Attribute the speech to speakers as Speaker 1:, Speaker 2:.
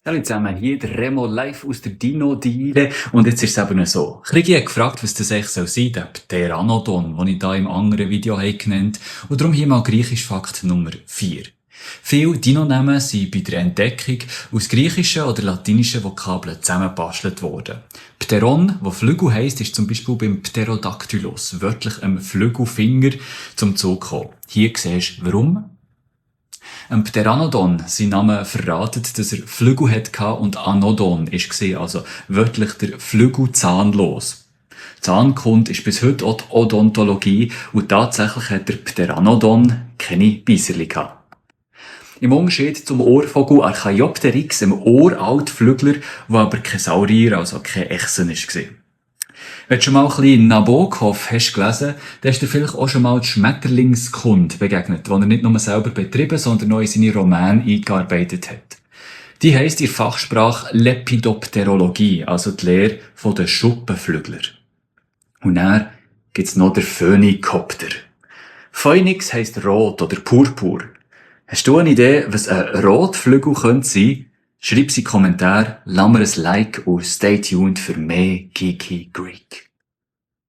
Speaker 1: Hallo zusammen, hier der Remo live aus der Dino-Diele. Und jetzt ist es eben so. Krigi hat gefragt, was das eigentlich sein soll, der Pteranodon, den ich da im anderen Video genannt habe. Und darum hier mal griechisch Fakt Nummer 4. Viele Dino-Namen sind bei der Entdeckung aus griechischen oder latinischen Vokabeln zusammengebastelt worden. Pteron, wo Flügel heisst, ist zum Beispiel beim Pterodactylus, wörtlich einem Flügelfinger, zum Zug gekommen. Hier siehst du, warum. Pteranodon, sein Name verratet, dass er Flügel hatte und Anodon war, also wörtlich der Flügel zahnlos. Zahnkunde ist bis heute auch die Odontologie und tatsächlich hat der Pteranodon keine Beisserli gehabt. Im Unterschied zum Ohrvogel Archaeopteryx, einem Uraltflügler, der aber kein Saurier, also keine Echsen war. Wenn du schon mal ein bisschen Nabokov hast gelesen, dann hast du vielleicht auch schon mal die Schmetterlingskunde begegnet, die er nicht nur selber betrieben, sondern auch in seine Romane eingearbeitet hat. Die heisst in der Fachsprache Lepidopterologie, also die Lehre der Schuppenflügler. Und dann gibt's noch den Phönikopter. Phönix heisst rot oder purpur. Hast du eine Idee, was ein Rotflügel könnte sein? Schreib sie in die Kommentare, lass mir ein Like und stay tuned für mehr Geeky Greek.